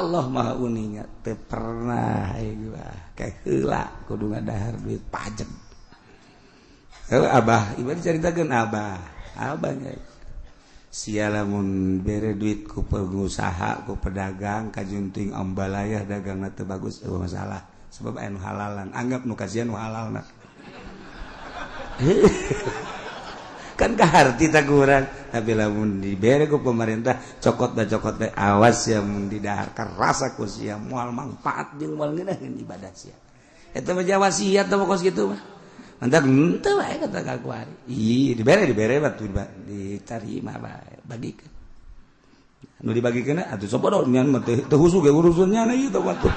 Allah Maha uninga teu pernah gua kayak heula kudu ngadahar duit pajak. Heuh abah, ieu dicaritakeun abah. Abahnya sia lamun bere duit ku pengusaha, ku pedagang kajunting ambalayah dagangna teu bagus eueuh masalah. Sebab aya nu halalan, anggap nu kasihan nu halalna. Kan kaharti taguran, tapi lamun dibere ku pemerintah cokot da cokot da awas ya mun didahar karasa ku sia moal manfaat jeung moal ngeunaheun ibadah sia. Eta mah wasiat teh kos kitu mah. Mantak henteu wae kata ka kuari. Ih, dibere batu diterima bae, bagikeun. Nu dibagikeun atuh sok nyan mah teu husu ge urusannya na ieu teh batu.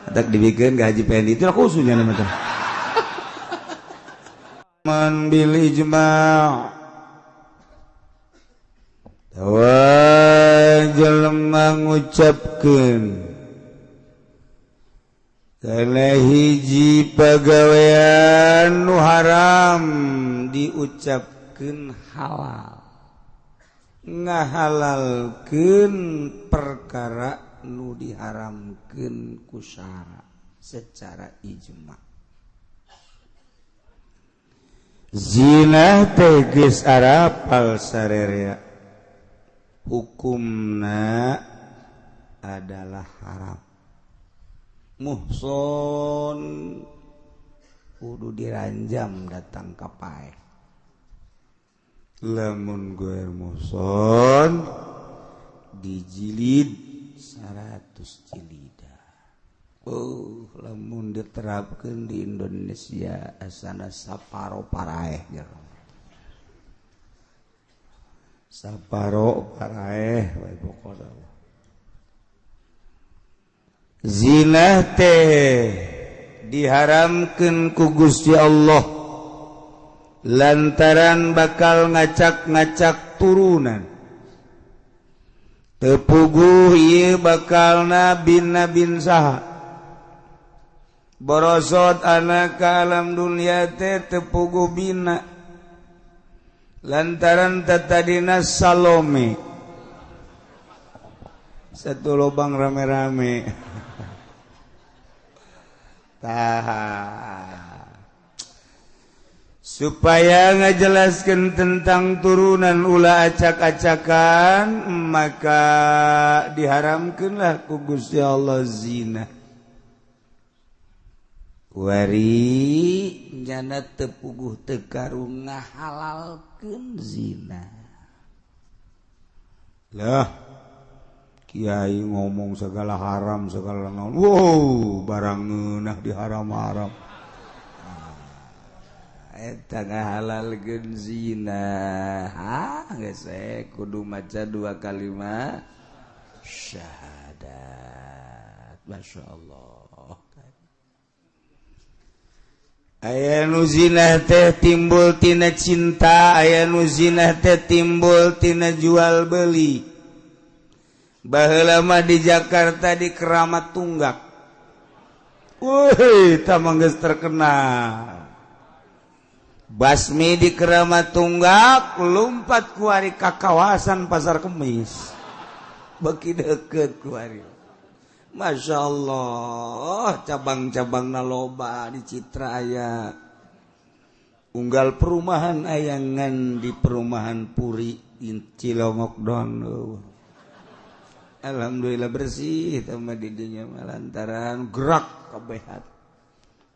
Mantak dibikeun ka Haji Pendi teh khususnya mah teh. Man bil ijma' tawa jelema ngucapkeun kana hiji pagawean nu haram diucapkeun halal, ngahalalkeun perkara nu diharamkeun ku syara secara ijma'. Zina teh geus arapal sarerea hukumna adalah haram. Muhson kudu diranjam datang ka paeh. Lamun goer muhson dijilid 100 jilida. Oh, lamun diterapkan di Indonesia asana saparo paraeh jero. Saparo paraeh we pokona. Zina teh diharamkeun ku Gusti Allah lantaran bakal ngacak-ngacak turunan. Teu puguh ieu bakalna bin nabin saha. Borosot anak ke alam dunia teh tepuguh bina lantaran tatadina Salome satu lubang rame-rame. Tah, supaya ngajelaskan tentang turunan ulah acak-acakan maka diharamkanlah ku Gusti Allah zina. Wari nyana tepuguh tekarung ngahalalkeun zina. Lah kiai ngomong segala haram segala naon. Wow, barang ngeunah diharam-haram. Eta ngahalalkeun zina. Ha, geus kudu maca dua kalimat syahadat. Masya Allah. Aya nu zina teh timbul tina cinta, aya nu zina teh timbul tina jual beli. Baheula mah di Jakarta di Keramat Tunggak. Wih, tah geus terkenal. Basmi di Keramat Tunggak lumpat kuari ka kawasan Pasar Kemis. Beki deket kuari. Masya Allah, cabang-cabang loba di Citra aya. Unggal perumahan ayangan di perumahan Puri di Cilongok doang. Alhamdulillah bersih sama didinya lantaran gerak kabehat.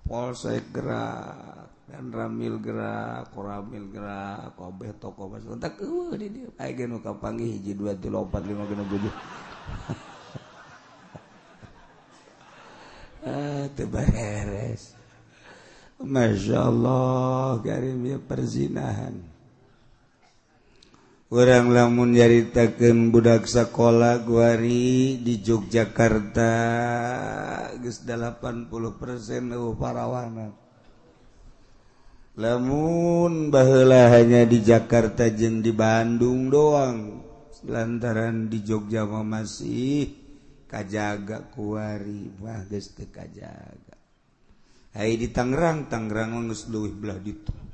Polsek gerak dan Ramil gerak, Koramil gerak, kabeh toko mas. Entak eueuh di dieu. Aya ge nu kapanggih 1 2 3 4 5 6 7. Teu beres. Masya Allah karim ya perzinahan. Urang lamun nyaritakeun budak sakola guari di Yogyakarta geus 80% eueuh parawanan. Lamun baheula hanya di Jakarta jeung di Bandung doang, lantaran di Jogja mah masih kajaga kuari mah geus teu kajaga. Hai di Tangerang, Tangerang mah geus leuwih belah ditu.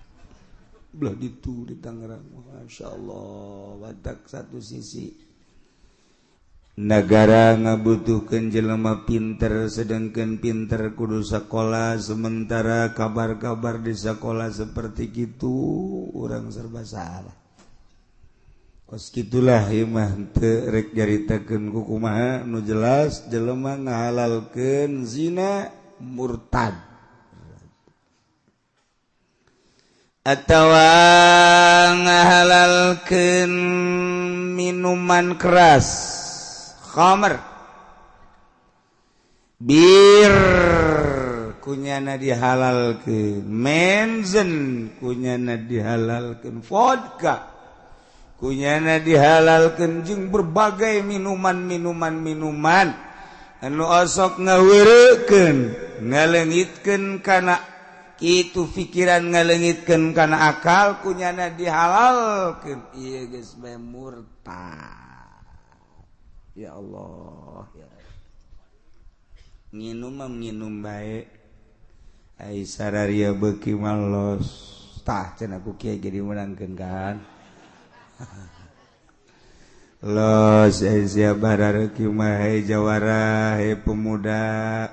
Belah ditu di Tangerang, Masya Allah, watak satu sisi. Negara ngabutuhkeun jelema pinter, sedangkan pinter kudu sekolah, sementara kabar-kabar di sekolah seperti gitu urang serba salah. Kos kitulah ieu mah teu rek nyaritakeun ku kumaha, nu jelas jelema ngahalalkeun zina murtad atawa ngahalalkeun minuman keras khamr, bir kunyana dihalalkeun, menzen kunyana dihalalkeun, vodka kunyana dihalalkeun, jeung berbagai minuman-minuman minuman anu osok ngaweurekeun, ngaleungitkeun kana kitu pikiran, ngaleungitkeun kana akal kunyana dihalalkeun, ieu geus bae murtad. Ya Allah, ya nginum mah nginum bae, ai sararia beuki malos tah cenah ku kiai ge dimeunangkeun kan. Los ai sia barareuki mah hei jawara hei pemuda,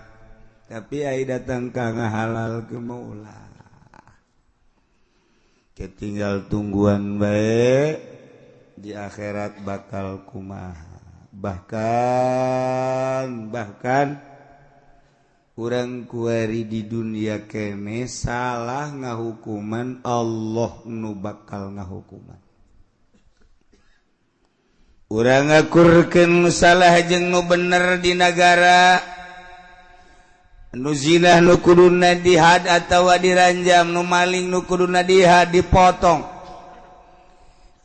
tapi ai datang ka ngahalalkeun mah ulah. Ketinggal tungguan bae di akhirat bakal kumaha. Bahkan urang kuari di dunia kene salah ngahukuman, Allah nu bakal ngahukuman. Urang ngakurkeun salah jeung nu bener di nagara, nu zinah nu kuduna dihad atawa diranjam, nu maling nu kuduna dihad dipotong,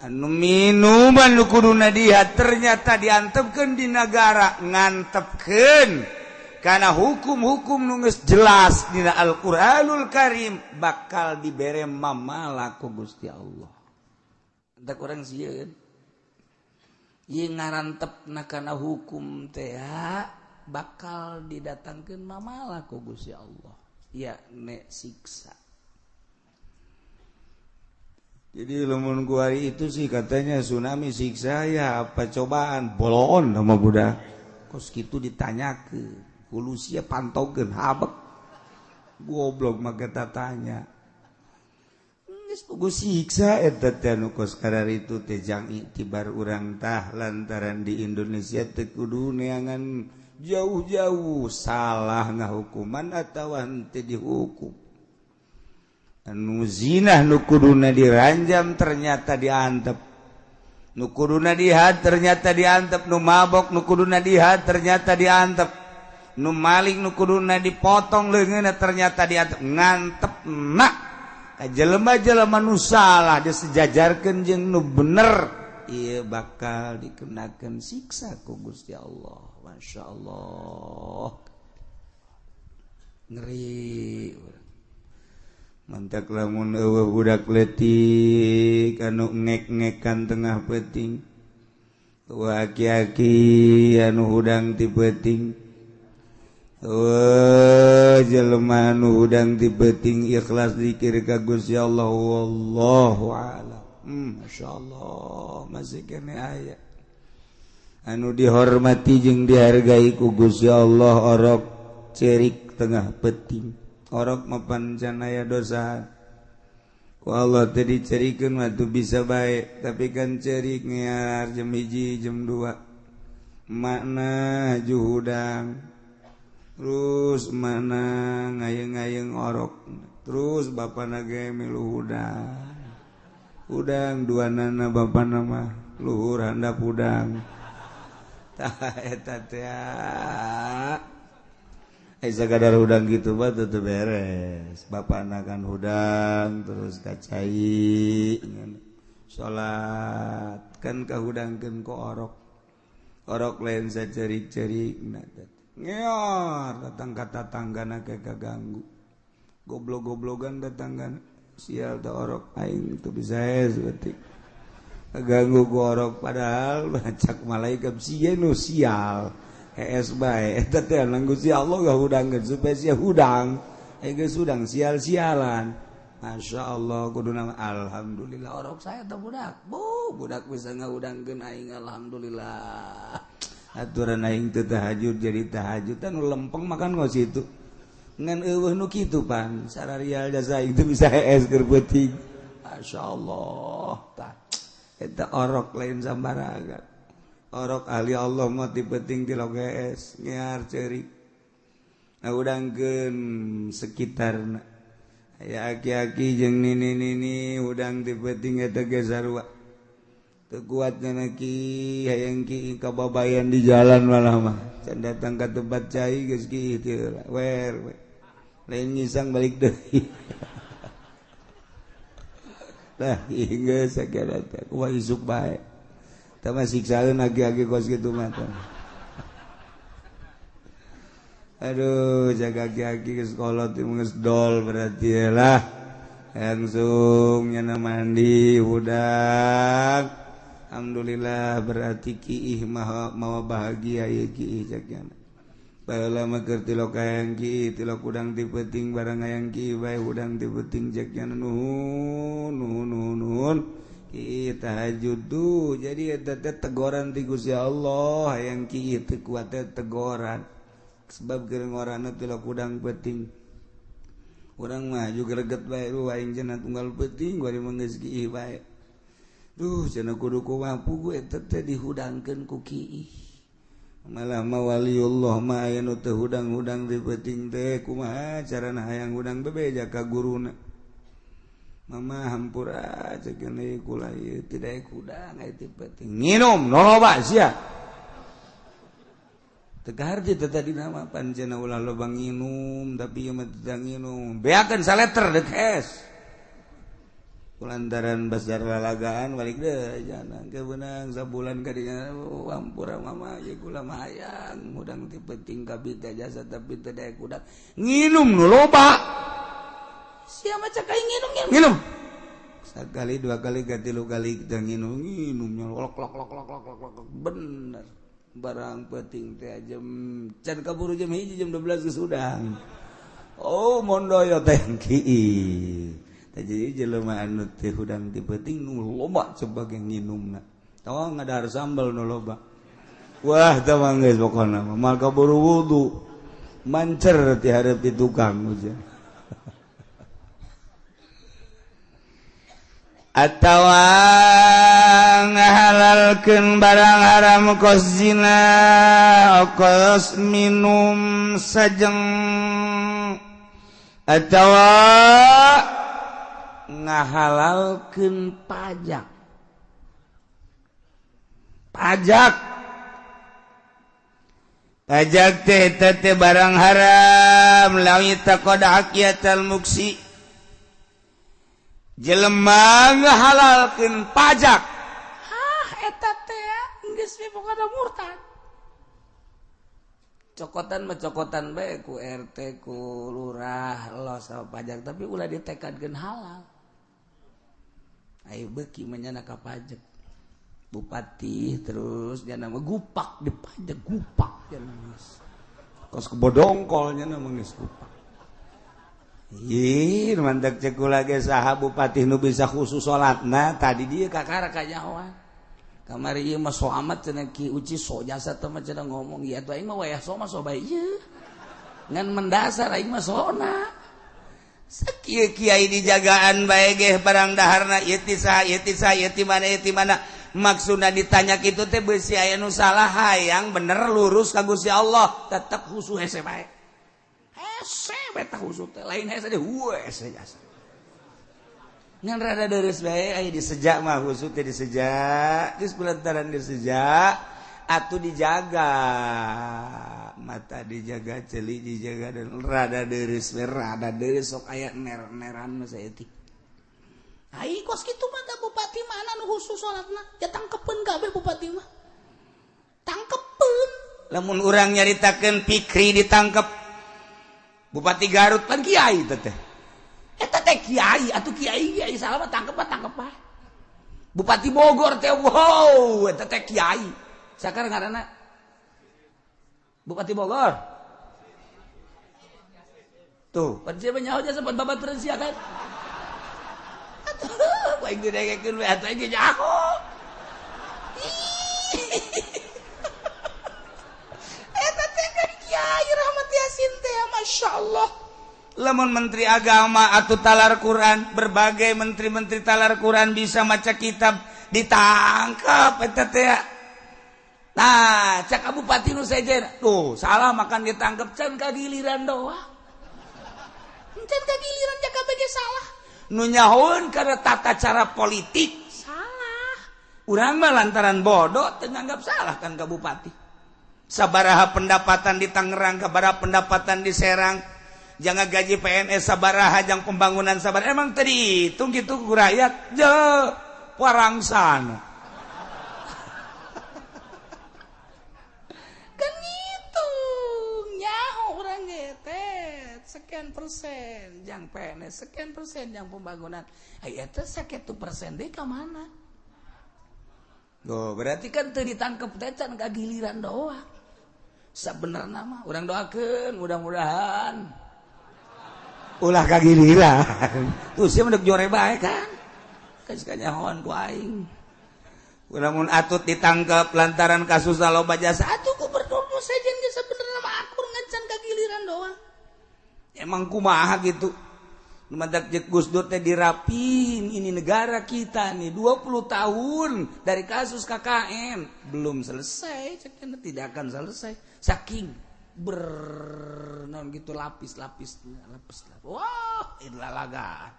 anu minuman nu kuduna dihad ternyata diantepkeun di nagara, ngantepkeun karena hukum-hukum nu geus jelas dina Al-Qur'anul Karim bakal dibere mamala ku Gusti Allah. Entak urang sieun ieu ngarantepna kana hukum teh bakal didatangkeun mamala ku Gusti Allah, ya nek siksa. Jadi lamun kuari itu sih katanya tsunami siksa ya apa cobaan bolon sama budak. Kos kitu ditanyakeun, kudu sia pantaukeun habek. Goblok mah kita tanya. Geus pugu siksa eta teh nu kos kararitu teh jang iktibar urang tah lantaran di Indonesia teu kudu neangan jauh-jauh salah ngahukuman atawa henteu dihukum. Anu zinah nu kuduna diranjam ternyata diantep, nu kuduna dihad ternyata diantep, nu mabok nu kuduna dihad ternyata diantep, nu maling nu kuduna dipotong leungeunna ternyata diantep, ngantep nak ka jelema-jelema nu salah disejajarkeun jeung nu bener, ieu bakal dikenakeun siksa ku Gusti Allah. Masya Allah, ngeri. Mantak lamun eueuh budak leutik anu ngek-ngekan tengah peuting, eueuh aki-aki anu hudang ti peuting, eueuh jelema anu hudang ti peuting ikhlas zikir ka Gusti Allah, wallahu a'lam. Masyaallah masih kene aya anu dihormati jeung dihargai ku Gusti Allah orok cerik tengah peuting. Orok mapan can aya dosa ku Allah teh dicerikeun mah teu bisa bae, tapi kan cerik ngear jam 1 jam 2 makna juhudang terus makna ngayeng-ngayeng orok terus bapana ge milu hudang hudang dua nana bapana mah luhur handap hudang tah eta teh. Sakadar hudang gitu mah teu beres. Bapana kan hudang terus kacai salat kan kahudangkeun ku orok. Orok lain sacerik-cerik ngeor datang ka tatanggana ke kaganggu. Goblok-goblogan datanggana sial teh orok aing teu bisa berarti. Kaganggu ku orok padahal cak malaikat sieun nu sial. Es bae eta teh nang Gusti Allah ngahudangkeun supaya sia hudang, geus hudang sial-sialan. Masya Allah kudu nama alhamdulillah orok saya teh budak. Bu, budak bisa ngahudangkeun aing alhamdulillah. Aturan aing teu tahajud jadi tahajud teh nu lempeng makan kos itu. Ngan eueuh nu kitu pan sararial jasa aing teu bisa hees keur peuting. Masyaallah tah. Eta orok lain sambarangan. Orok ahli Allah mah ti peuting ti hees ngear ceurik. Nah udangkeun sekitarna. Aya aki-aki jeung nini-nini hudang ti peuting eta ge sarua. Teu kuat nya ki hayang ki kababayan di jalan malah mah. Can datang ka tempat cai geus ki teu wer we. Lain ngisang balik deui. Lah geus sagala teh kumaha isuk bae. Tah mah siksaeun aki-aki kos kitu mah teh. Aduh, jaga aki-aki ke sekolah teh geus dol berarti lah. Langsung nyana mandi hudang. Alhamdulillah berarti kiih maha mawa bahagia ieu kiih cek nyana. Baheula mah keur tilok hayang kiih, tilok hudang ti peuting barang hayang kiih bae hudang ti peuting cek nyana nuhun nuhun nuhun nuhun. Kiih tahajud tuh jadi eta teh tegoran ti Gusti Allah hayang kiih teu kuat teh tegoran. Sebab geuring orangna tilok hudang peuting. Urang mah juga greget bae aing cenah tunggal peuting bari mah geus kiih bae. Duh cenah kudu kumaha pugu eta teh dihudangkeun ku kiih. Malah mah waliullah mah aya nu teu hudang-hudang di peuting teh kumaha carana hayang hudang bebeja ka guruna. Mama hampura ceuk kula ieu teu daek hudang aya ti peuting. Nginum loba sia. Tegar teh tadi nama pancena ulah loba nginum tapi ieu mah teu nginum. Beakeun saleter deuk es. Kulantaran basar lalagaan balik deui jangan kebenang sabulan kadinya ampura mama ieu kula mah hayang hudang ti peuting kabeh teh jasa tapi teu daek hudang. Nginum nu loba. Sia mah cak aing nginum nginum. Sakali dua kali tilu kali teu nginum nginumnya lok lok lok lok lok lok bener. Barang penting teh jam can kaburu jam 1 jam 12 geus hudang. Oh mondoyo teh kiih. Teh jadi jelema anu teh hudang ti peuting nu loba sebagai nginumna. Tong ngadahar sambal nu loba. Wah teh mah geus pokona mah mal kaburu wudu. Mancer ti hareup ti tukang uja. Atawa ngahalalkeun barang haram kos zina kos minum sajeng atawa ngahalalkeun pajak pajak pajak teh teh barang haram lawi taqad haqiyatal muksi jelema ngahalalkeun pajak. Hah eta teh geus we pokona murtad. Cokotan mah cokotan bae ku RT ku lurah los sama pajak tapi ulah ditekadkeun halal. Ayo beuki mah nyana ka pajak. Bupati terus nyana mah gupak di pajak gupak nya geus. Kos kebodongkol nyana mah geus gupak. Ih, mantak cek kula ge saha bupati nu bisa khusus salatna tadi dia kakara kanyahoan. Kamari ieu mah so amat cenah Ki Uci so jasa teh mah cenah ngomong ieu atuh aing mah wayah so mah so bae ieu. Ngan mendasar aing mah sona. Sakieu kiai dijagaan bae ge barang daharna ieu ti saha ieu ti saha ieu ti mana ieu ti mana. Maksudna ditanya kitu teh beusi aya nu salah hayang bener lurus ka Gusti Allah tetep khusus hese bae. Hese beta khusus teh lain hese deh hese jasa. Ngan rada deres bae aya disejak mah khusus teh disejak geus pelantaran disejak atuh dijaga mata dijaga ceuli dijaga dan rada deres we rada deres sok aya ner-neran mah saeutik. Ai kos kitu mah da bupati mana nu khusus salatna ya tangkepeun kabeh bupati mah. Tangkepeun. Lamun urang nyaritakeun Pikri ditangkep Bupati Garut pan kiai teh. Eta teh kiai atuh kiai kiai salah mah tangkep tangkep ah. Bupati Bogor teh wow eta teh kiai. Sakarang ngaranna Bupati Bogor. Tuh, pan sia nyaho jasa pan babaturan sia kan. Atuh, aing didengekeun we atuh aing nyaho. Masya Allah. Lamun menteri agama atau talar Quran, berbagai menteri-menteri talar Quran bisa maca kitab ditangkap eta teh. Nah, cak bupati nu sejen, tuh salah makan ditangkap can kagiliran doa. Can kagiliran jaka bege salah. Nu nyahoeun karena tata cara politik salah. Urang mah lantaran bodoh teu nganggap salah kan ka bupati. Sabaraha pendapatan di Tangerang, sabaraha pendapatan di Serang, jangan gaji PNS sabaraha, jang pembangunan sabaraha, emang tadi hitung gitu ku rakyat je parangsana. Kan ngitung nyaho urang ge teh sekian persen jang PNS, sekian persen jang pembangunan. Ai eta sakitu persen deui ka mana? Oh, berarti kan teu ditangkep teh can kagiliran doa. Sabenerna mah urang doakeun mudah-mudahan ulah kagiliran. Tuh sia mah jore bae kan. Geus kanyahoan ku aing. Lamun atut ditangkep lantaran kasus loba jasa atuh gubernur nu sejen ge sabenerna mah akur ngan can kagiliran doa. Emang kumaha gitu. Mantak jeung Gus Dur teh dirapin ini negara kita nih 20 tahun dari kasus KKN belum selesai, ceknya tidak akan selesai saking bernon gitu lapis-lapis lapis lapis. Wah, lalaga.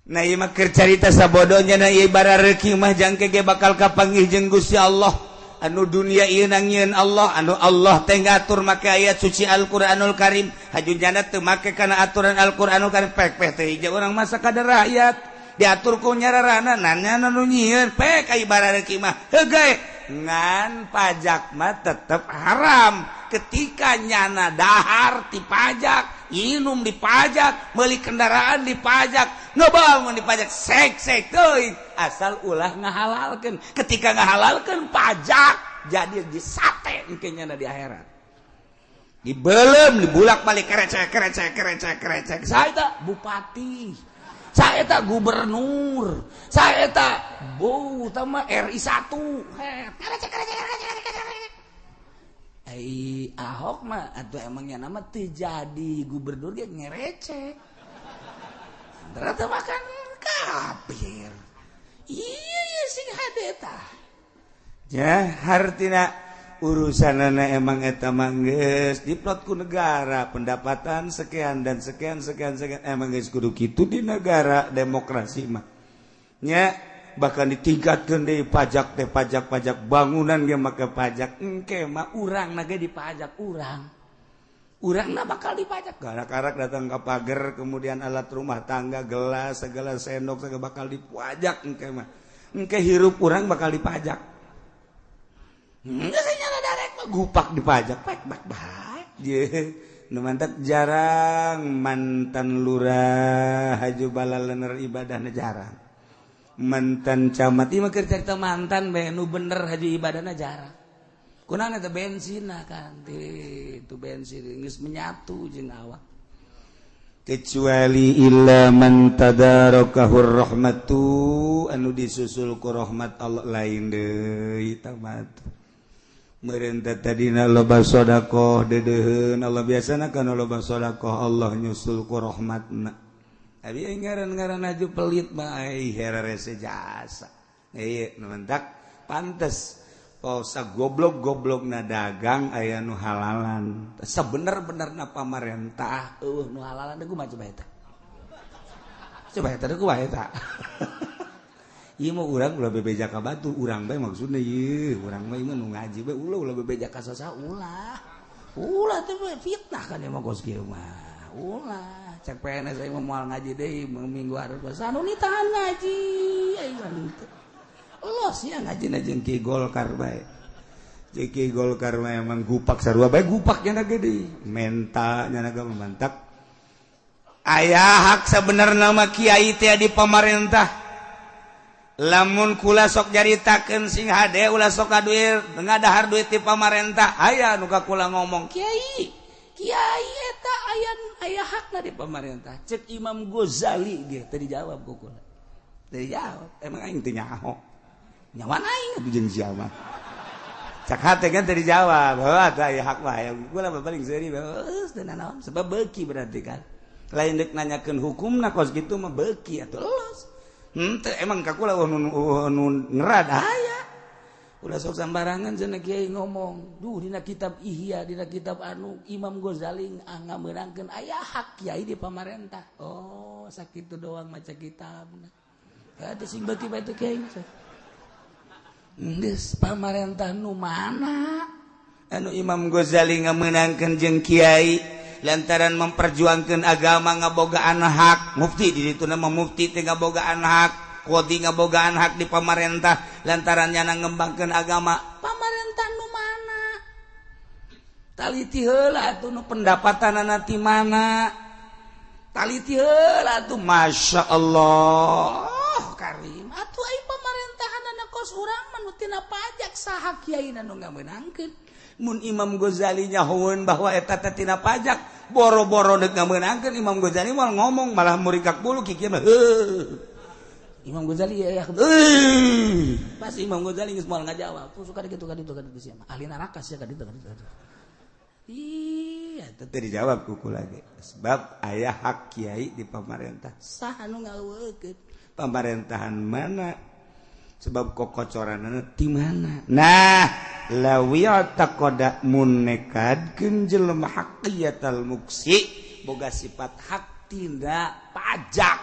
Nah ieu mah keur carita sabodonya na ieu barareuki mah jangke ge bakal kapanggih jeung Gusti Allah. Anu dunia ieu nangieun Allah, anu Allah teh ngatur make ayat suci Al-Qur'anul Karim, haju jana teu make kana aturan Al-Qur'anul Karim pek-pek teh hiji urang masa kada rakyat diatur ku nyararana nanya nu nyieun pek ai barareuki mah heuh ngan pajak mah tetep haram ketika nyana dahar dipajak, minum dipajak, meuli kendaraan dipajak, ngebangun dipajak, sek-sek teuing asal ulah ngahalalkeun. Ketika ngahalalkeun pajak jadi disate engke nyana di akhirat. Dibelem dibulak-balik kerecek kerecek kerecek kerecek. Saya eta bupati, saya eta gubernur, saya eta bu tama RI 1. Kerecek kerecek kerecek kerecek. Ai Ahok mah atuh emangnya nama teu jadi gubernur ge ngerecek. Ternyata makan kafir. Iya ya sing hade tah. Ya hartina urusanana emang eta mah geus diplot ku negara pendapatan sekian dan sekian sekian sekian emang geus kudu kitu di negara demokrasi mah. Nya bahkan ditingkatkeun deui pajak teh pajak-pajak bangunan ge make pajak engke mah urangna ge dipajak urang. Urangna bakal dipajak. Karak-karak datang ke pagar kemudian alat rumah tangga gelas segala sendok segala bakal dipajak engke mah. Engke hirup urang bakal dipajak. Geus nyala darek mah gupak dipajak pek bak bae. Ye nu mantak jarang mantan lurah haju balalener ibadahna jarang. Mantan camat ieu mah keur carita mantan bae nu bener haju ibadahna jarang. Kunaon eta bensinna kan itu bensin geus menyatu jeung awak. Kecuali illa man tadarakahur rahmatu anu disusul ku rahmat Allah lain deui tamat. Meureun teh tadina loba sedekah deudeuheun Allah biasana kana loba sedekah Allah nyusul ku rahmatna. Abi ngaran-ngaran aju pelit mah ai herese jasa. Ieu nu mentak pantes pausa goblok-goblokna dagang aya nu halalan. Sabener-benerna pamarentah eueuh nu halalan deui kumaha coba eta. Coba eta deui kumaha eta. Ieu mah urang ulah bebeja ka batu, urang bae maksudna ieu, urang mah ieu mah nu ngaji bae ulah ulah bebeja ka saha ulah. Ulah teh fitnah kan ieu mah kos kieu mah. Ulah cek PNS aing mah moal ngaji deui minggu hareup anu nitahan ngaji aing mah teu. Los ya ngaji jeung Ki Golkar bae. Jeung Ki Golkar mah emang gupak sarua bae gupak nya gede. Menta nya ge mantak. Aya hak sabenerna mah kiai teh di pamarentah. Lamun kula sok nyaritakeun sing hade ulah sok kaduir ngadahar duit ti pamarentah aya nu ka kula ngomong kiai kiai eta aya aya hakna di pamarentah cek Imam Ghazali ge teu dijawab ku kula teu dijawab emang aing teu nyaho nyawan aing atuh jeung sia mah Cak hate kan tadi jawab, heuh atuh aya hak mah aya gua lah paling seuri geus teu nanaon sebab beuki berarti kan. Lain deuk nanyakeun hukumna kos kitu mah beuki atuh los. Henteu emang ka kula nu ngerad aya. Ulah sok sambarangan cenah kiai ngomong. Duh dina kitab Ihya, dina kitab anu Imam Ghazali ngameunangkeun aya hak kiai di pamarentah. Oh, sakitu doang maca kitabna. Teu sing beuki bae teh kiai. Geus pamarentah nu mana? Anu Imam Ghazali ngameunangkeun jeung kiai lantaran memperjuangkeun agama ngabogaan hak. Mufti di ditu mah mufti teh ngabogaan hak. Qadhi ngabogaan hak di pamarentah lantaran nyana ngembangkeun agama. Pamarentah nu mana? Taliti heula atuh nu pendapatanana ti mana? Taliti heula atuh Masya Allah Karim atuh ai pamarentahanana kos urang mah nu tina pajak saha kiai nu ngamenangkeun. Mun Imam Ghazali nyahoeun bahwa eta teh tina pajak, boro-boro deuk ngamenangkeun Imam Ghazali moal ngomong malah murikak bulu kieu mah. Heuh. Imam Ghazali ya, pas Imam Ghazali geus moal ngajawab, suka kitu ka ditu ka ditu sia mah. Ahli neraka sia ka ditu ka ditu. Iya, teu dijawab ku kula ge. Sebab aya hak kiai di pamarentah. Saha nu ngaweukeun? Pemerintahan mana? Sebab kokocoranana ti mana? Nah, lawiya taqada mun nekadkeun jelema haqiyatal muksi boga sifat hak tindak pajak.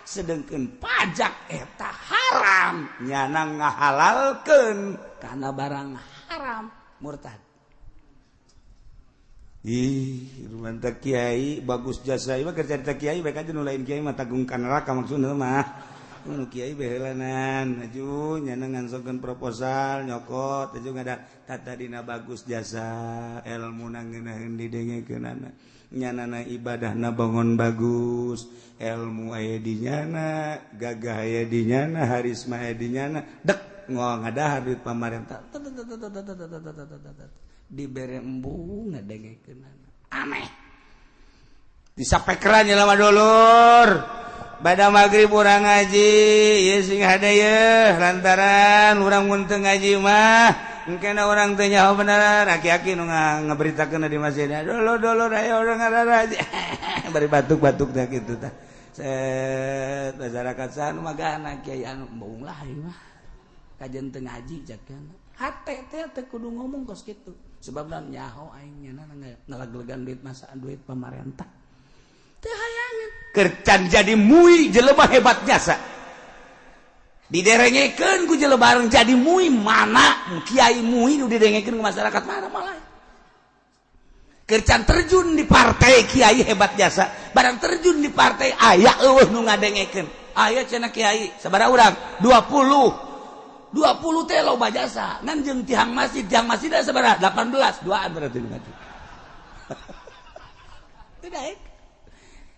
Sedangkan pajak eta haram, nyana ngahalalkeun kana barang haram, murtad. Ih, mantap kiai bagus jasa ieu mah keur carita kiai bae aja nu lain kiai mah tanggung ka neraka maksudna mah. Nu kiai behelanan aju nyana ngansongkeun proposal nyokot aju ngada tata dina bagus jasa ilmu ngeunaheun didengekeunana nyanana ibadahna bangun bagus ilmu aya di nyana gagah aya di nyana harisma aya di nyana dek ngadahar duit pamarentah dibere embung ngadengekeunana aneh disapekeran jelema dulur pada maghrib urang ngaji ieu sing hade yeuh lantaran urang mun teu ngaji mah engkena urang teu nyaho bener aki-aki nu ngaberitakeun di masjid dulur-dulur ayo urang ngaji bari batuk-batuk teh kitu tah set masyarakat saha nu magana kiai anu embung lah ieu mah kajen teu ngaji cak hate teh teu kudu ngomong kos kitu sebab nyaho aing nyana ngalaglegan duit masa duit pamarentah teu hayangeun kercan jadi mui jelema hebat jasa diderengekeun ku jelema bareng jadi mui mana kiai mui nu didengekeun ku masyarakat mana malah kercan terjun di partai kiai hebat jasa barang terjun di partai aya eueuh nu ngadengekeun aya cenah kiai sabaraha urang 20 20 teh loba jasa ngan jeung tiang masjid ada sabaraha 18 duaan berarti nu ngaji tidak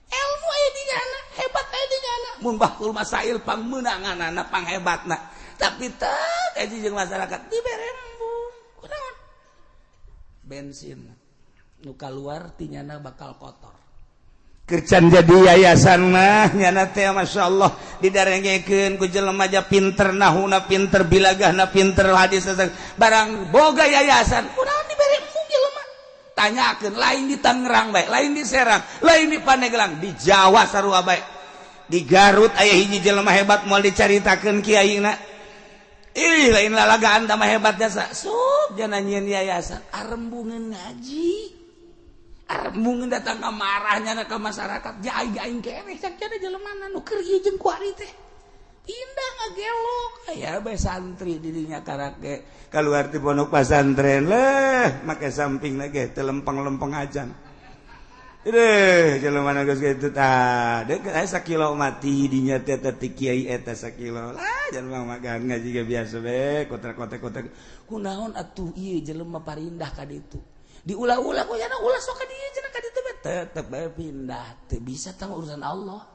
ilmu aya di nyana hebat aya di nyana mun bahul masail pangmeunanganana panghebatna tapi teu kaji jeung masyarakat dibere embung kunaon bensin nu kaluar ti nyana bakal kotor kercan jadi yayasan mah nyana teh Masya Allah didarengekeun ku jelema aja pinter nahuna pinter bilagahna pinter hadis barang boga yayasan kunaon dibere embung jelema tanyakeun lain di Tangerang bae lain di Serang lain di Pandeglang di Jawa sarua bae di Garut aya hiji jelema hebat moal dicaritakeun kiaina ih lain lalagaan tambah hebat jasa sup jana nyieun yayasan arembungeun ngaji arembungeun datang ka marahnya ke masyarakat ja aing aing keneh cak cenah jelema nu keur ieu jeung kuari teh pindah ngagelok aya bae santri di dinya karake keluar ti pondok pesantren leh make samping lagi teu lempeng-lempeng ajan Deh, jelema geus kitu tah. Deuk aya sakilo mati dinya teh teh kiai eta sakilo. Lah jelema magan ngaji ge biasa be, kotak-kotak-kotak. Kunaon atuh ieu jelema parindah ka ditu. Diulah-ulah ku nya ulah sok ka dieu cenah ka ditu tetep bae pindah. Teu bisa tah urusan Allah.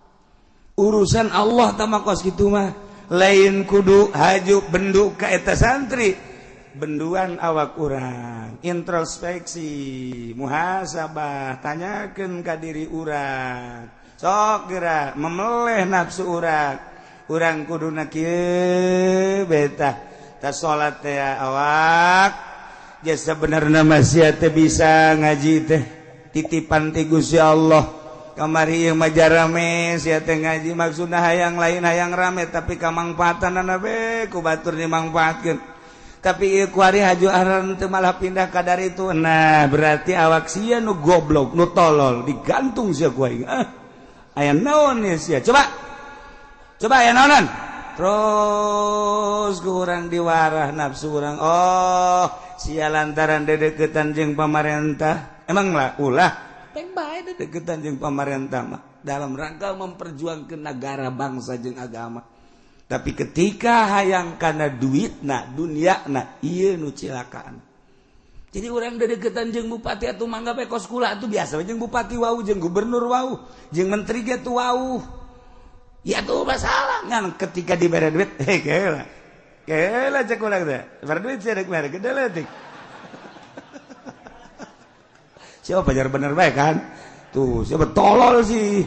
Urusan Allah tah mah kos kitu mah. Lain kudu haju bendu ka eta santri. Benduan awak urang, introspeksi, muhasabah, tanyakeun ka diri urang. Sok geura memeleh nafsu urang. Urang kuduna kieu beta. Ta salat teh awak Jasa benerna mah sia teh bisa ngaji teh titipan ti Gusti Allah. Kamari ieu mah jarame sia teh ngaji maksudna hayang lain hayang rame tapi kamangfaatanana be ku batur dimangfaatkeun. Tapi ieu kuari haju aran teu malah pindah ka dari itu. Nah, berarti awak sia nu goblok, nu tolol, digantung sia ku aing. Ah, aya naon ye sia? Coba. Coba aya naonan? Terus ku urang diwarah nafsu urang. Oh, sia lantaran dedeketan jeung pamarentah. Emang lah ulah peng bae dedeketan jeung pamarentah mah dalam rangka memperjuangkan negara, bangsa jeung agama. Tapi ketika hayang kana duitna, duniana, ieu nu cilakaan. Jadi urang dedeketan jeung bupati atuh mangga bae kos kula atuh biasa jeung bupati wau, jeung gubernur wau, jeung menteri ge tuh wau. Ya tuh masalah ngan ketika dibere duit, heh keula. Keula cek urang teh. Bere duit sia rek mere gede leutik. Siapa pajar bener bae kan? Tuh, siapa tolol sih.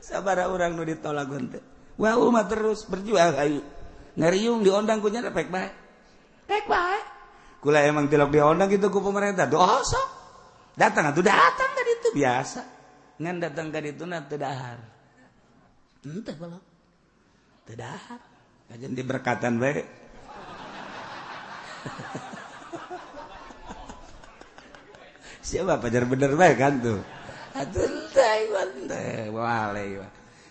Sabara urang nu ditolak teh. Wah, mah terus berjuang ayo. Ngariung diondang ku nya pek bae. Pek bae. Kula emang tilok diondang gitu ku pemerintah. Dosa. Datang atuh datang ka ditu biasa. Ngan datang ka ditu na teu dahar. Henteu balok. Teu dahar. Kajen diberkatan bae. Siapa pajar bener bae kan tuh. Atuh teh wale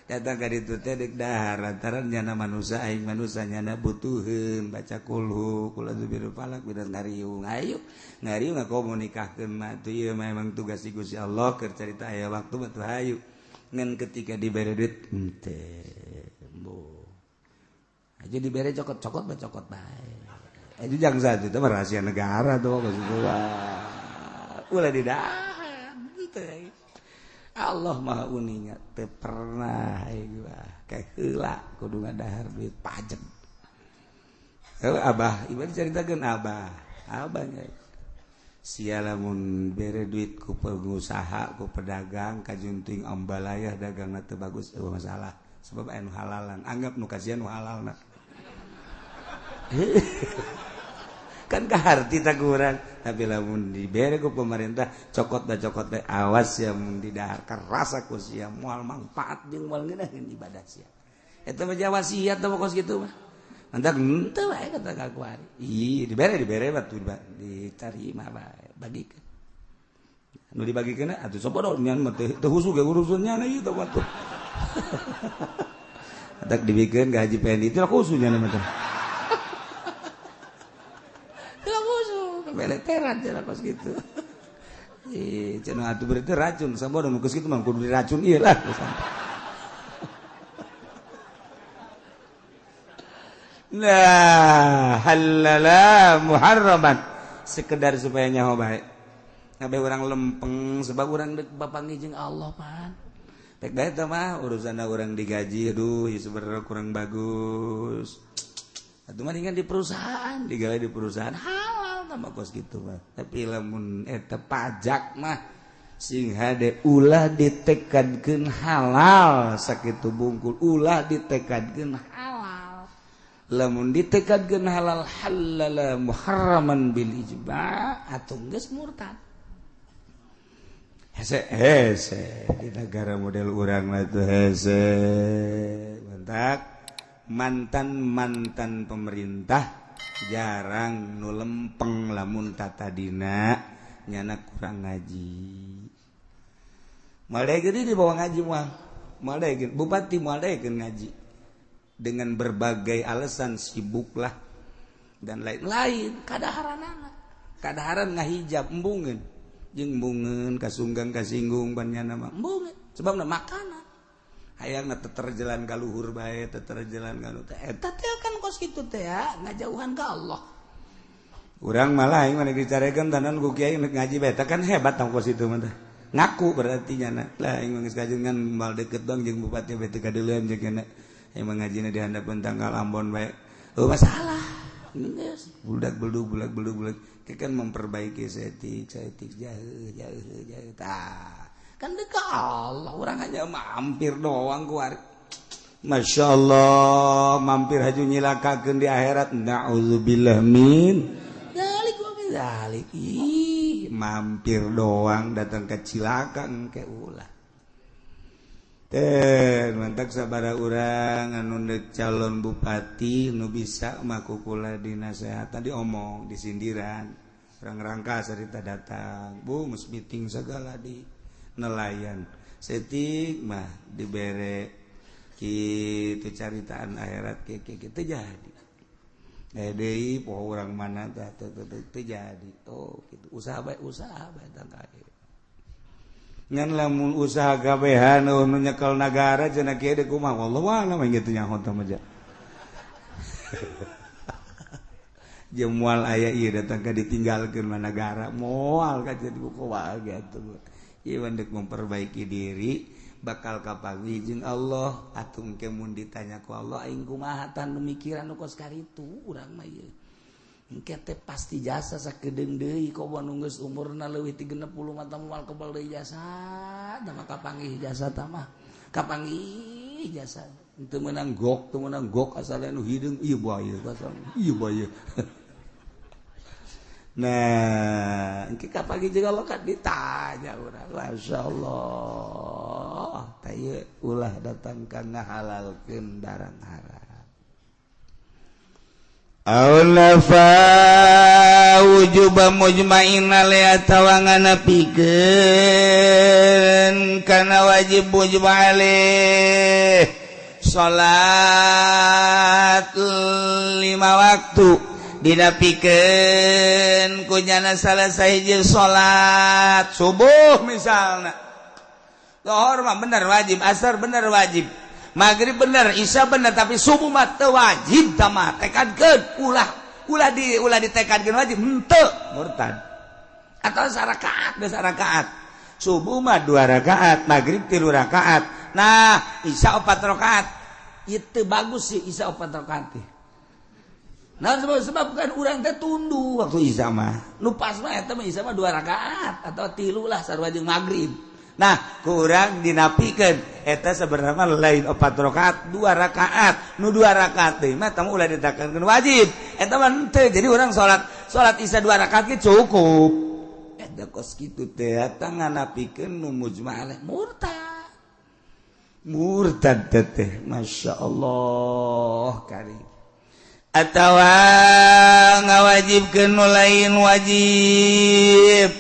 datang ka ditu teh deuk dahar lantaran nyana manusia aing manusia nyana butuheun baca kulhu kula zubir falak bidan ngariung ayo ngariung ngakomunikahkeun mah tuh ieu mah emang tugas Gusti Allah keur carita aya waktu mah tuh hayu ngan ketika dibere duit henteu mbo aja dibere cokot-cokot mah cokot bae itu jangan satu itu mah rahasia negara tuh ulah didahar henteu Allah maha uninga teu pernah kayak heula kudu ngadahar duit pajak. Heuh abah, ieu dicaritakeun abah. Abah nya. Sia lamun bere duit ku pengusaha, ku pedagang kajunting ambalayah dagangna teu bagus eueuh masalah. Sebab aya nu halalan, anggap nu kasihan nu halalna. Kan kaharti taguran tapi lamun dibere ku pemerintah cokot da cokot bae awas ya mun didahar kerasa ku sia moal mangfaat jeung moal ngeunaheun ibadah sia eta mah wasiat teh kos kitu mah mantak henteu bae kata ka kuari ih dibere mah tuh diterima bae bagikeun nu dibagikeun atuh sobodo nyan mah teu husu ge urusannya ieu teh mah tuh atak dibikeun ka Haji Pendi teh khusus nya mah teh beleteran cenah kos kitu. Ih, cenah atuh berarti racun, sabodo nu kos kitu mah kudu diracun ieu lah. Nah, halala muharraman sekedar supaya nyaho bae. Ngabe urang lempeng sebab urang deuk bapanggih jeung Allah pan. Pek bae teh mah urusanna urang digaji aduh ieu sebenarnya kurang bagus. Atuh mendingan di perusahaan, digawe di perusahaan halal tambah kos gitu mah. Tapi lamun eta pajak mah sing hade ulah ditekadkeun halal sakitu bungkul, ulah ditekadkeun halal. Lamun ditekadkeun halal halala muharraman bil ijma' atuh geus murtad. Hese hese di negara model urang mah tuh hese. Mantak mantan-mantan pemerintah jarang nu lempeng lamun tatadina nyana kurang ngaji. Moal daekeun dibawa ngaji moal. Moal daekeun bupati moal daekeun ngaji. Dengan berbagai alasan sibuklah dan lain-lain kadaharanana. Kadaharan ngahijab embungeun. Jeung embungeun kasunggang kasinggung pan nyana mah embungeun sebabna makanan. Hayangna teterjalan ka luhur bae, teterjalan ka nu teh. Eta teh kan kos kitu teh ya, ngajauhan ka Allah. Urang malah aing mah dicarekeun tanan ku kiai ngaji bae, kan hebat tong kos itu mah teh. Ngaku berarti nyana. Lah aing mah geus kajungan mal deket dong jeung bupati bae teu kadeuleun jeung nyana. Aing mah ngajina di handapeun tanggal Ambon bae. Eueuh masalah. Geus budak beldug budak beldug budak. Kan memperbaiki setik, setik jauh jauh jauh. Tah. Kan dekat Allah, orang hanya mampir doang keluar. Masya Allah mampir haju nyilakakeun di akhirat na'udzubillah min dzalik wa min dzalik. Ih, mampir doang datang ke cilaka engke ulah. Teh mantak sabara urang anu deuk calon bupati nu bisa mah kukula dinasehatan diomong disindiran. Urang rangka sarita datang, bu geus meeting segala di nelayan. Setik mah dibere kitu caritaan akhirat kieu kieu jadi. Deui poho urang mana tah teu jadi. Oh kitu usaha bae tangka. Ngan lamun usaha gabehan nu nyekel nagara cenah kieu deui kumaha wallahu a'lam kitu nyaho teh mah. Jeung moal aya ieu datang ka ditinggalkeun mah nagara moal ka jadi kumaha kitu. Ieu deuk memperbaiki diri bakal kapanggih jeung Allah atuh engke mun ditanya ku Allah aing kumaha tah nu mikiran nu kos karitu urang mah ieu engke teh pasti jasa sakedeung deui komo nu geus umurna leuwih ti 60 mah tah moal kebal deui jasa tah mah kapanggih jasa tah mah kapanggih jasa teu meunang gok asal nu hideung ieu bae asal ieu bae. Nah, engke kapanggih jeung Allah kan ditanya urang masyaallah tah ieu ulah datang ka ngahalalkeun barang haram. Aulafa wujuba mujma'in alaiha tawangana pikeun kana wajib mujma' alaih salat 5 waktu dina pikeun kunyana salah sahiji salat subuh misalna zuhur mah bener wajib, asar bener wajib, maghrib bener, isya bener, tapi subuh mah teu wajib tah mah tekadkeun ulah ulah ditekadkeun wajib henteu murtad. Atau sarakaat geus sarakaat subuh mah 2 rakaat, maghrib 3 rakaat, nah isya 4 rakaat ieu teu bagus sih isya 4 rakaat teh. Nah sebab kan urang teh tunduh waktu isya mah nu pas mah eta mah isya mah 2 rakaat atau 3 lah sarua jeung maghrib. Nah kurang dinapikeun eta sebenarnya lain 4 rakaat 2 rakaat nu 2 rakaat teh mah tamu ulah ditekankeun wajib eta mah henteu. Jadi urang salat isya 2 rakaat ge cukup eta kos kitu teh eta nganapikeun nu mujma' alaih murtad murtad teh masyaallah karim. Atawa ngawajibkeun nu lain wajib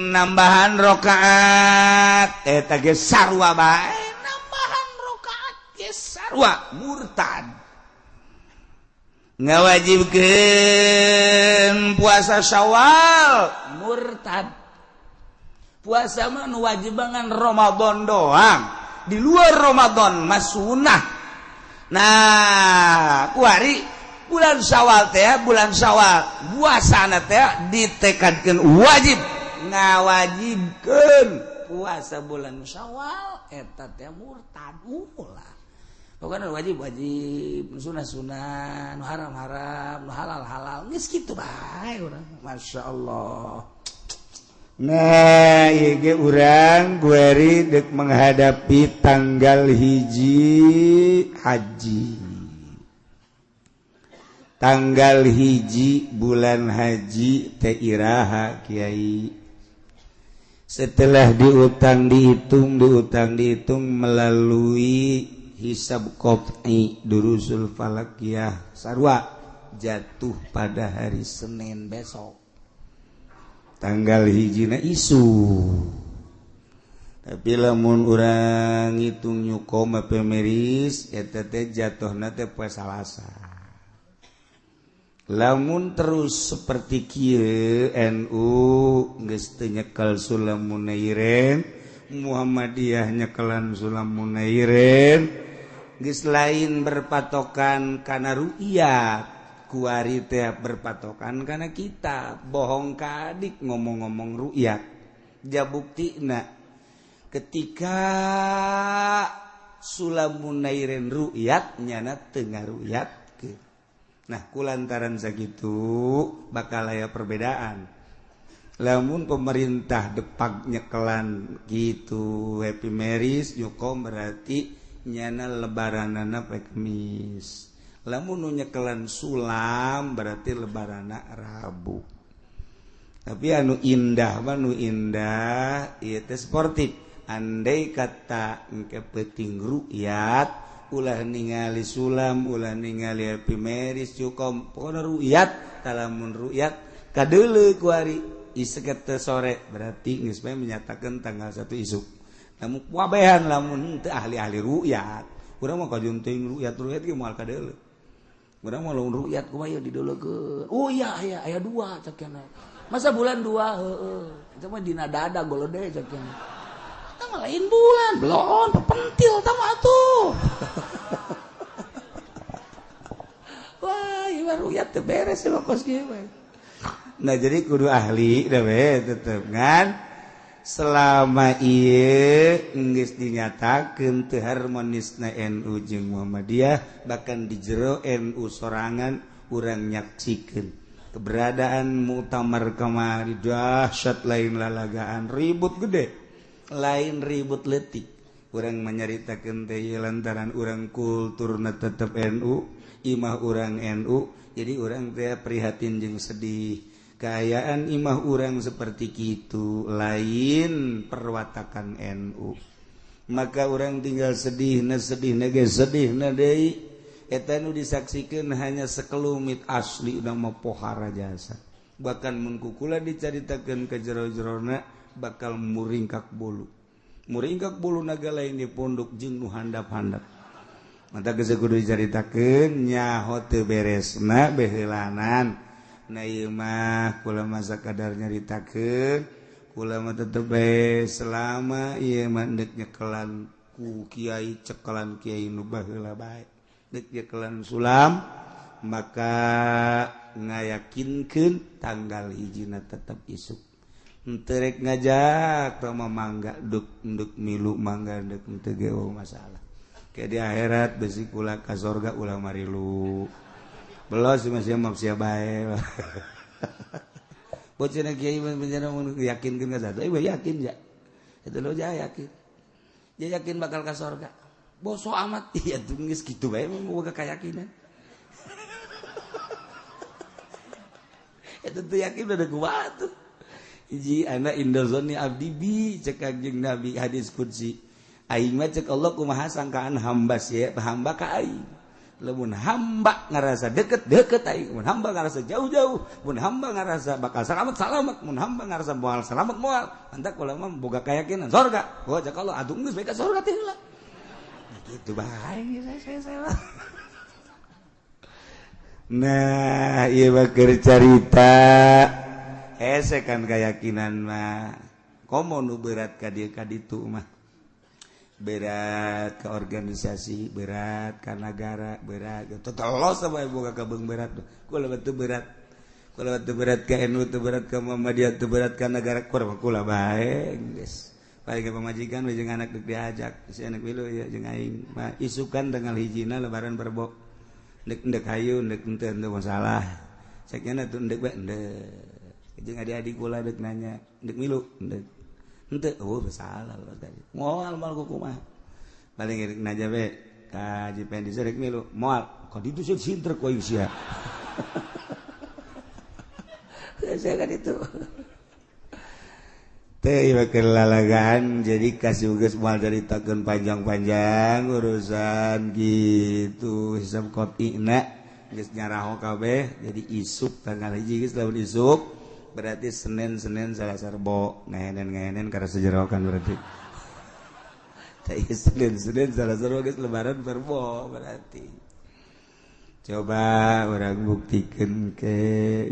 nambahan rakaat eta ge sarua bae nambahan rakaat ge sarua murtad. Ngawajibkeun puasa Syawal murtad. Puasa mah nu wajib ngan Ramadan doang, di luar Ramadan mah sunah. Nah kuari bulan Syawal teh bulan Syawal puasana teh ditekadkeun wajib ngawajibkeun puasa bulan Syawal eta teh murtad ulah. Pokoknya wajib wajib, sunah sunah, nu haram haram, nu halal halal, geus kitu bae urang. Masya Allah. Nah, ieu ge urang gueri deuk menghadapi tanggal 1 haji. Tanggal 1 bulan haji teh iraha kiai. Setelah diutang dihitung, diutang dihitung melalui hisab qat'i durusul falakiyah sarwa jatuh pada hari Senin besok. Tanggal 1 isu. Tapi lamun urang ngitung nyukoma pemeris eta teh jatuhna teh poe Salasa. Lamun terus seperti kieu NU geus teu nyekel Sulamunairen, Muhammadiyah nyekelan Sulamunairen, geus lain berpatokan kana ru'yat, kuari teh berpatokan kana kitab, bohong kadik ngomong-ngomong ru'yat. Ja buktina ketika Sulamunairen ru'yat nyana teu ngaru'yatkeun. Nah kulantaran sakitu bakal aya perbedaan. Lamun pemerintah depak nyekelan gitu Happy Marriage nyukom berarti nyana lebaranana poe Kemis. Lamun nu nyekelan sulam berarti lebaranana Rabu. Tapi anu indah mah nu indah ieu teh sportif. Andai kata engke peuting ru'yat ulah ningali sulam, ulah ningali Happy Marriage cukom, pokona ru'yat, talamun ru'yat kadeuleu ku ari isek teh sore berarti geus bae menyatakan tanggal 1 isuk. Lamun wabehan lamun teu ahli-ahli ru'yat. Urang mah kajeun teuing ru'yat-ru'yat ge moal kadeuleu. Urang mah lamun ru'yat kumaha ieu dideulekeun. Oh iya aya aya 2 cek cenah. Masa bulan 2 heeh. Itu mah dina dada golode cek cenah. Eta mah lain bulan, belon pepentil tah mah atuh. Wah, ieu mah ru'yat teu beres mah kos kieu mah. Nah jadi kudu ahli dah we tetep kan. Selama ieu geus dinyatakeun teu harmonisna NU jeung Muhammadiyah, bahkan di jero NU sorangan urang nyaksikeun keberadaan muktamar kamari dahsyat, lain lalagaan ribut gede, lain ribut leutik. Urang menyaritakeun teh lantaran urang kulturna tetep NU, imah urang NU, jadi urang teh prihatin jeung sedih. Kaayaan imah urang seperti kitu lain perwatakan NU. Maka urang tinggal sedih na sedih na ge sedih na deui. Eta nu disaksikeun hanya sekelumit asli udah mah pohara jasa. Bahkan mun kukula dicaritakeun ke jero-jerona bakal muringkak bulu. Muringkak bulu naga lain di pondok jeung nu handap-handap. Mata geus kudu dicaritakeun nyaho teu beresna beheulanan. Nah ieu mah kula masa kadar nyaritakeun kula mah tetep bae selama ieu mah deuk nyekelan ku kiai cekelan kiai nu baheula bae deuk nyekelan sulam maka ngayakinkeun tanggal hijina tetep isuk henteu rek ngajak tah mah mangga deuk deuk milu mangga deuk henteu ge masalah ke di akhirat besi kula ka sorga ulah marilu. Belos masih mah sia bae. Bocah kiai bencana mun yakinkeun ka satu, eh yakin ja. Eta lo ja yakin. Dia yakin bakal ka sorga. Boso amat iya tuh geus kitu bae mah boga keyakinan. Eta teu yakin udah kuat tuh. Hiji ana indozoni abdi bi cek kanjeng Nabi hadis qudsi. Aing mah cek Allah kumaha sangkaan hamba sia, hamba ka aing. Lamun hamba ngerasa deket-deket aing, mun hamba ngerasa jauh-jauh, mun hamba ngerasa bakal selamat-selamat, mun hamba ngerasa moal selamat moal. Antak kula mah boga keyakinan sorga. Oh cek Allah atuh geus bae ka sorga teh heula. Nah kitu bae saya. Nah, ieu mah keur carita. Hese kan keyakinan mah. Komo nu berat ka dieu ka ditu mah. Berat ke organisasi, berat ke negara, berat tetelos sama ibu kakak beng berat kula batu berat, kula batu berat ke NU, tu berat ke Muhammadiyah, tu berat ke negara, kurang kula bae geus. Paling ke pamajikan we jeung anak deuk diajak, si anak milu ya jeung aing. Mah isukan tanggal hijina lebaran perbo. Ndek ndek hayu ndek henteu henteu masalah. Cek nya tuh ndek bae ndek. Jeung adik-adik kula deuk nanya, ndek milu ndek. Henteu, oh salah lo tadi. Moal moal kumaha. Paling rek naja we ka Haji Pendi rek milu, moal. Ka ditu sieun sintrek ku aing sia. Saya kan itu. Teh ieu keur lalagaan jadi kasih geus moal caritakeun panjang-panjang urusan gitu hisab qati'na geus nyaraho kabeh jadi isuk tanggal 1 geus lamun isuk berarti Senin Selasa Rebo ngahenen karena sejerokan berarti. Tapi Senin Selasa Rebo geus lebaran Rebo berarti. Coba orang buktikan ke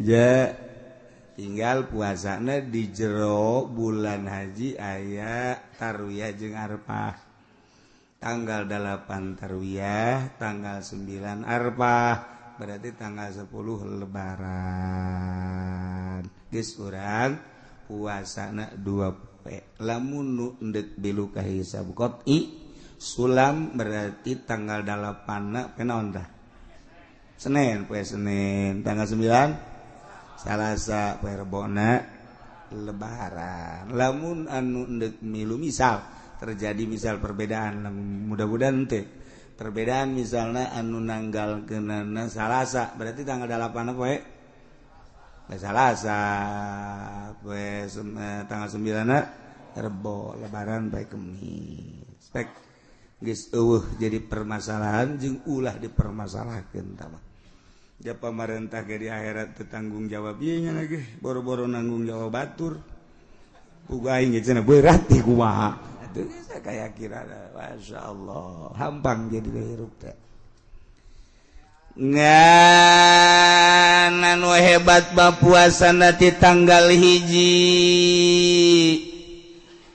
ja tinggal puasana di jero bulan haji aya tarwiyah jeung arpah. Tanggal 8 tarwiyah, tanggal 9 arpah. Berarti tanggal 10 lebaran. Geus urang puasana 2 poe. Lamun nu endek bilu ka hisab qat'i sulam berarti tanggal 8 na naon tah? Senin, poe Senin, tanggal 9 Salasa, poe Rebona lebaran. Lamun anu endek milu misal Terjadi misal perbedaan, mudah-mudahan teh perbedaan, misalnya anu nanggal kenana Salasa, berarti tanggal 8 poe Salasa, poe tanggal 9 Rebo, Lebaran poe Kemis. Pek geus eueuh jadi permasalahan jeung ulah dipermasalahkeun. Tah, ja pamarentah ge di akhirat teu tanggung jawab ieu nya lagi boro-boro nanggung jawab batur. Puguh aing ge cenah berat di kumaha atuh geus kaya kira. Masya Allah, hampang jadi hirup teh. Ngan anu hebat bab puasa ti tanggal 1.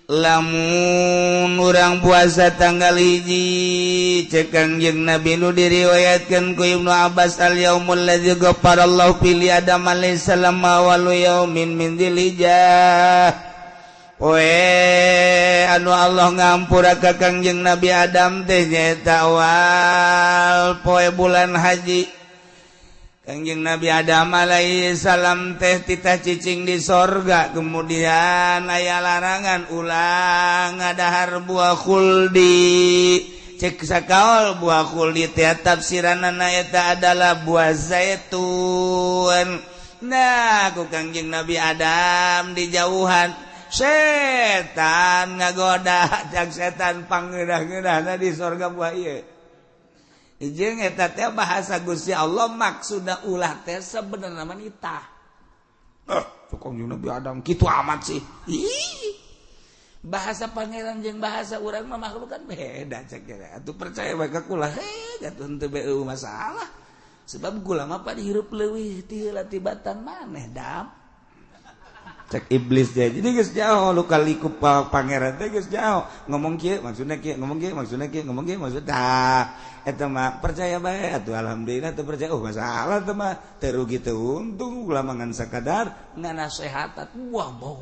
Lamun urang puasa tanggal 1, cek Kangjeng Nabi nu diriwayatkan ku Ibnu Abbas, al yaumul ladzi ghafarallahu fi li Adam alaihi salam awalu yaumin min dzilhijjah. Poe anu Allah ngampura ka Kangjeng Nabi Adam teh nyaeta awal poe bulan haji. Kangjeng Nabi Adam alaihi salam teh titah cicing di sorga, kemudian aya larangan ulah ngadahar buah khuldi. Cek sakaol, buah khuldi teh tafsiranana eta adalah buah zaitun. Nah, ku Kangjeng Nabi Adam dijauhan, setan ngagoda. Cak setan, pangeunah-ngeunahna di sorga buah ieu. Jeung eta teh bahasa Gusti Allah, maksudna ulah teh sebenarnya mah nitah. Eh, Kangjeng Nabi Adam kitu amat sih. Ih. Bahasa pangeran jeung bahasa urang mah makhluk kan beda, cek kira. Atuh percaya bae ka kula, heh, atuh henteu bae masalah. Sebab kula mah pada hirup leuwih ti heula tibatan maneh, Dam. Cek iblis dia. Jadi geus jauh lu kali ku pangeran teh, geus jauh. Ngomong kieu maksudna kieu, ngomong kieu maksudna kieu, ngomong kieu maksudna tah. Eta mah percaya bae atuh, alhamdulillah. Teu percaya, oh masalah teh mah, teu rugi teu untung kula mah, ngan sakadar nganasehatan. Wah, mau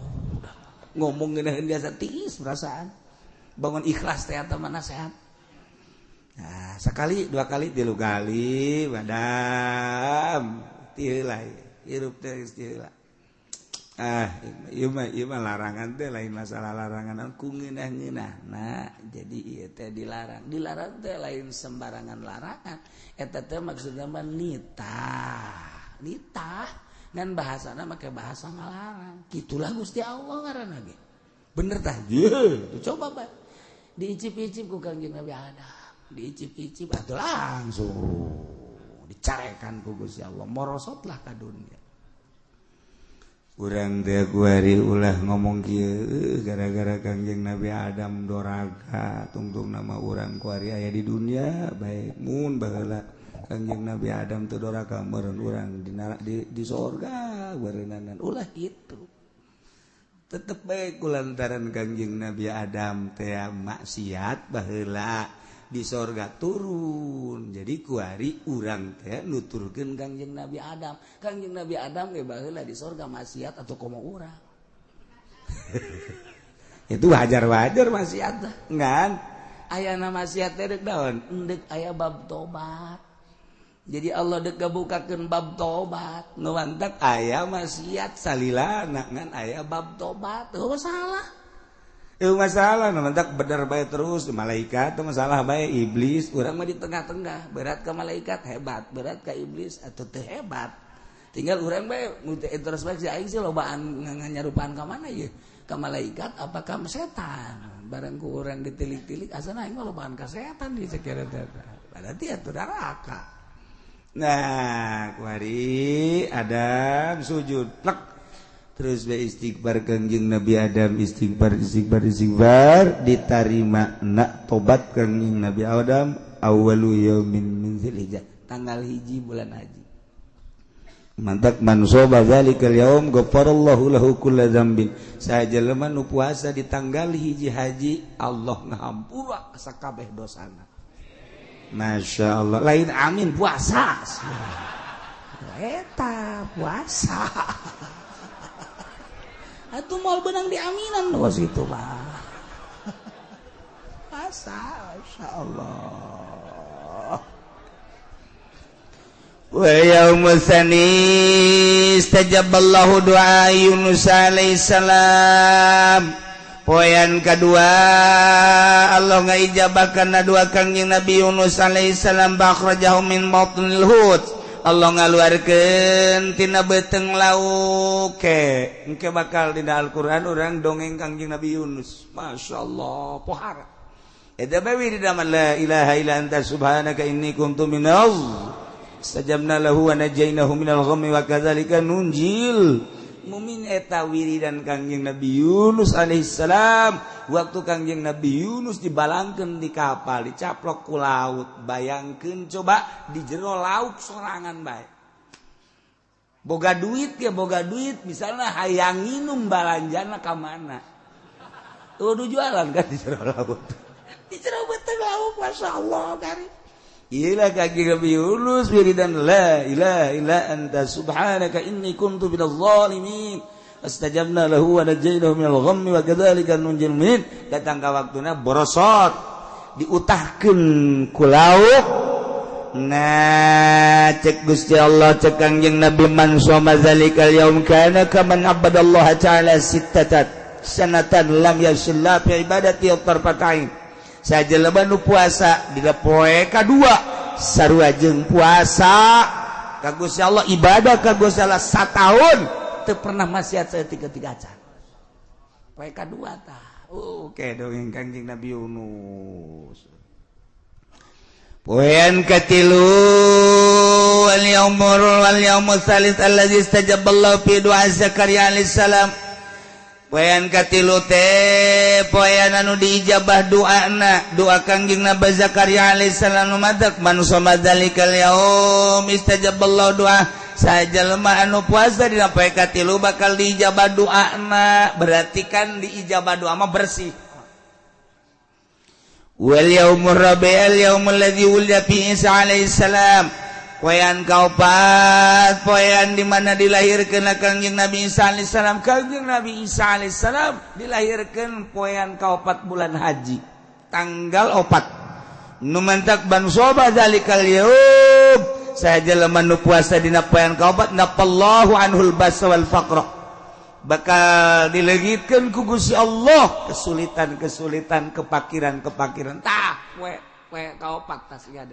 ngomong ngeunaheun biasa tiis perasaan. Bangun ikhlas teh eta mah nasehat. Nah, sekali, dua kali, tilu kali, madam ti heula hirup teh geus ti heula. Ah, ieu mah larangan teh lain masalah larangan ku ngeunah-ngeunah. Nah, jadi ieu teh dilarang. Dilarang teh lain sembarangan larangan. Eta teh maksudna mah nitah. Nitah ngan bahasana make bahasa ngalarang. Kitulah Gusti Allah ngaranna ge. Bener tah? Ye, coba bae. Diicip-icip ku Kangjeng Nabi Adam. Diicip-icip atuh langsung dicarekan ku Gusti Allah. Morosotlah ka dunia. Urang teh kuari ulah ngomong kieu, gara-gara Kangjeng Nabi Adam doraka tungtung nama urang kuari aya di dunia bae. Mun baheula Kangjeng Nabi Adam teu doraka, meureun urang di sorga beureunanan. Ulah kitu, tetep bae kulantaran Kangjeng Nabi Adam teh maksiat baheula di sorga turun, jadi kuari urang teh nuturkeun Kangjeng Nabi Adam. Kangjeng Nabi Adam ge baheula di sorga maksiat atau komo urang itu wajar-wajar maksiat ngan ayana maksiat teh deuk naon, endek aya bab tobat. Jadi Allah dek ngabukakeun bab tobat. Nu mantak aya maksiat salilana ngan aya bab tobat, teu masalah. Itu masalah, nu mantak bener bae terus malaikat itu masalah bae iblis. Urang mah di tengah-tengah, berat ke malaikat hebat, berat ke iblis atau teu hebat. Tinggal urang bae introspeksi, aing sih lobaan nyarupaan ka mana ieu? Ka malaikat apa ka setan? Barang ku urang ditilik-tilik asana aing mah lobaan ka setan di sekira teh. Berarti atuh neraka. Nah, kuari Adam sujud, plek. Terus be istighfar Kangjeng Nabi Adam, istighfar, istighfar, istighfar, diterima nak tobat Kangjeng Nabi Adam awwalu yaumin min dzilhijjah, tanggal 1 bulan haji. Mantak man shoma dzalikal yaum ghafarallahu lahu kulla dzambin. Saha jelema nu puasa di tanggal 1 haji, Allah ngahampura sakabeh dosana. Masya Allah, lain amin puasa. Eta puasa. Atuh moal beunang diaminan was itu mah. Puasa, Masya Allah. Wa yaumus tsani istajaballahu du'a Yunus alaihi salam. Poean kedua Allah ngaijabah kana doa Kangjeng Nabi Yunus alaihissalam, akhrajahu min batnil hut. Allah ngaluarkeun tina beuteung lauk. Ke engke bakal dina Al-Qur'an urang dongeng Kangjeng Nabi Yunus. Masya Allah, pohara. Eta bae di la ilaha illa anta subhanaka inni kuntu minal istajabna lahu wa najainahu minal ghammi wa kadzalika nunjil mumin. Eta wiridan Kangjeng Nabi Yunus alaihissalam. Waktu Kangjeng Nabi Yunus dibalangkeun di kapal, dicaplok ku laut, bayangkeun coba di jero laut sorangan bae, boga duit ya, boga duit misalnya, hayang nginum, balanjana ka mana? Tuh jualan kan di jero laut, di jero beuteung laut. Masya Allah kari. Ila kaki Nabi Yunus wiridan la ilaha illa anta subhanaka inni kuntu minadh dhalimin, astajabna lahu wa najainahu minal ghammi wa kadzalika nunjil mu'minin. Datang ka waktuna borosot, diutahkeun ku lauk. Nah, cek Gusti Allah, cek Kangjeng Nabi, man shoma zalikal yaum kana kaman abadallaha ta'ala sittatat sanatan lam yasillah fi ibadati tarfatain. Saja nu puasa di poe kadua sarua jeung puasa ka Gusti Allah, ibadah ka Gusti Allah satahun teu pernah maksiat saeutik tiga acan. Poe kadua tah. Oke, dongeng Kangjeng Nabi Yunus. Poean katilu, wal yaumul wal yaumul tsalits allazi istajaballahu fi du'a Zakaria alaihissalam. Poean katilu teh poean anu diijabah doana, doa Kangjeng Nabi Zakaria alaihissalam. Nu matak man shoma dzalikal yaum istajaballahu doa. Sajalema anu puasa dina poe katilu bakal diijabah doana. Berarti kan diijabah doa mah bersih. Wal yaumur rabi' al yaumul ladzi wulida fi Isa alaihissalam. Poean kaopat, poean di mana dilahirkeun Kangjeng Nabi Isa alaihissalam. Kangjeng Nabi Isa alaihissalam dilahirkeun poean kaopat bulan haji, tanggal 4. Nu mantak man shoma dzalikal yaum, saja jelema nu puasa dina poean kaopat, nafallahu anhul basa wal faqra, bakal dileungitkeun ku Gusti Allah kesulitan-kesulitan, kepakiran-kepakiran. Tah, poe poe kaopat tas ieu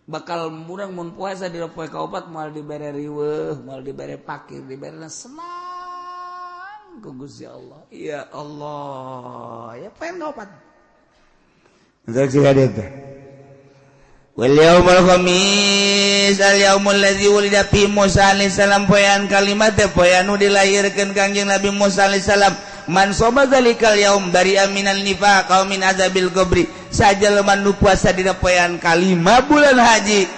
bakal murang. Mun puasa di poe kaopat, moal dibere riweuh, moal dibere pakir, dibere senang ku Gusti Allah. Ya Allah, ya, poe kaopat. Saksi. Wal yaumul khamis al yaumul ladzi wulida fi Musa alaihissalam. Poean kalima teh poean nu dilahirkeun Kangjeng Nabi Musa alaihissalam. Man shoma dzalikal yaum bari'a minal nifaq aw min azabil qabri. Sajelema nu puasa dina poean kalima bulan haji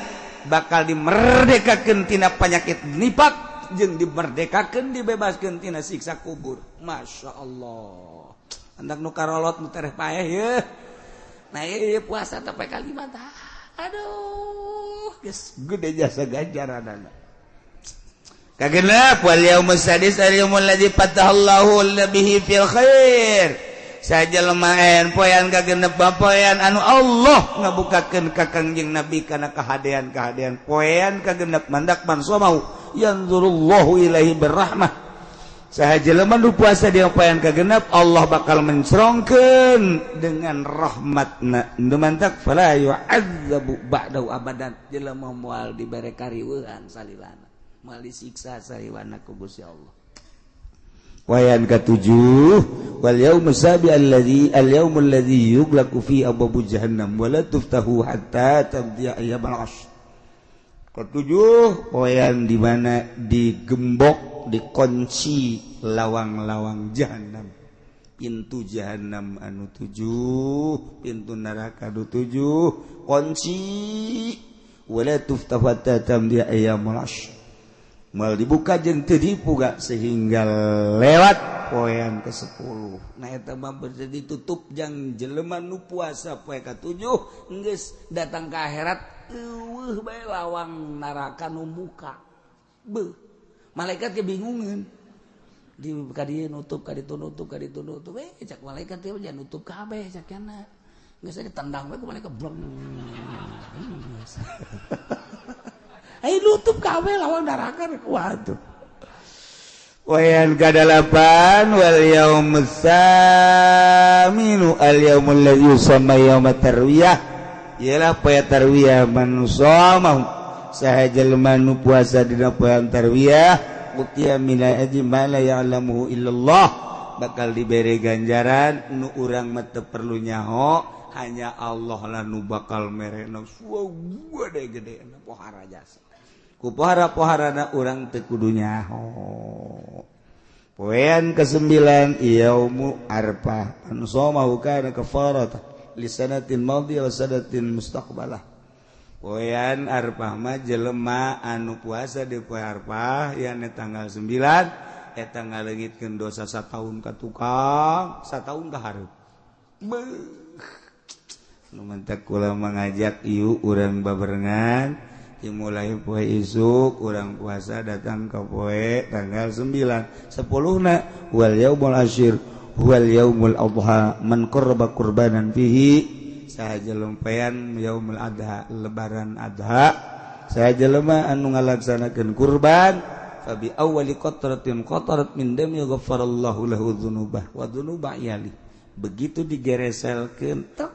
bakal dimerdekakeun tina penyakit nifak jeung dimerdekakeun, dibebaskeun tina siksa kubur. Masya Allah, andak nu karolot, nu tereh paeh ye. Nah, ieu puasa teh poe kalima tah. Aduh, geus gede jasa ganjaranana. Kagenep, wal yaumus sadis al yaumul ladzi fatahallahu bihi fil khair. Sajelema poean kagenep, poean anu Allah ngabukakeun ka Kangjeng Nabi kana kahadean-kahadean. Poean kagenep, mandak man shomau yanzurullahu ilaihi birrahmah. Saha jelema nu puasa di poean kagenep, Allah bakal mencerongkeun dengan rahmatna. Nu mantak fala yu'adzabu ba'dahu abadan, jelema moal dibere kariweuhan salilana, moal disiksa salilana ku Gusti Allah. Poean katujuh, wal yaumus sabi alladzi al yaumul ladzi yughlaqu fi abwabu jahannam wa la tuftahu hatta tamdiya ayyamal ashr. Ketujuh, poean di mana digembok, dikunci lawang-lawang jahanam, pintu jahanam anu tujuh, pintu neraka anu tujuh kunci, wala tuftahu hatta tamdiya ayyamul ashr, mal dibuka jeung teu dibuka sehingga lewat poean ke-10. Nah, eta mah berarti ditutup jang jelema nu puasa poe ka-7. Geus datang ke akhirat, eueuh bae lawang neraka nu muka. Beuh, malaikat ge bingungeun, di ka dieu nutup, ka ditu nutup, ka ditu nutup. Eh, cak malaikat teh, jangan nutup kabeh cak kana. Geus ditendang we ku malaikat, blong. Ayo nutup kabeh lawang neraka. Waduh. Wayan kadalapan wal yaumus saminu al yaumul ladzi yusamma yaumat tarwiyah, ialah poe tarwiyah. Man shoma, saha jelema nu puasa dina poe tarwiyah, utiya min ajri ma la ya'lamuhu illallah, bakal diberi ganjaran nu urang mah teu perlu nyaho, hanya Allah lah nu bakal merena gede gede pohara jasa ku pohara-poharana urang teu kudu nyaho. Poean kesembilan yaumu arfah, man shoma kana kafarata li sanatin madiyah wa sanatin mustaqbalah. Poean arfah mah jelema anu puasa di poe arfah yakni tanggal 9 eta ngaleungitkeun dosa sataun ka tukang, sataun ka hareup. Nu mentak kula mengajak ieu urang babarengan dimulai poe isuk urang puasa datang ke poe tanggal 9 10 na wal yaumul asyir wal yaumul adha man qarraba qurbanan fihi, saha jelema yaumul adha lebaran adha, saha jelema anu ngalaksanakeun kurban, fa bi awwali qatratin qatarat min dami ghafarallahu lahu dzunubah wa dzunuba iyali. Begitu digereselkeun tek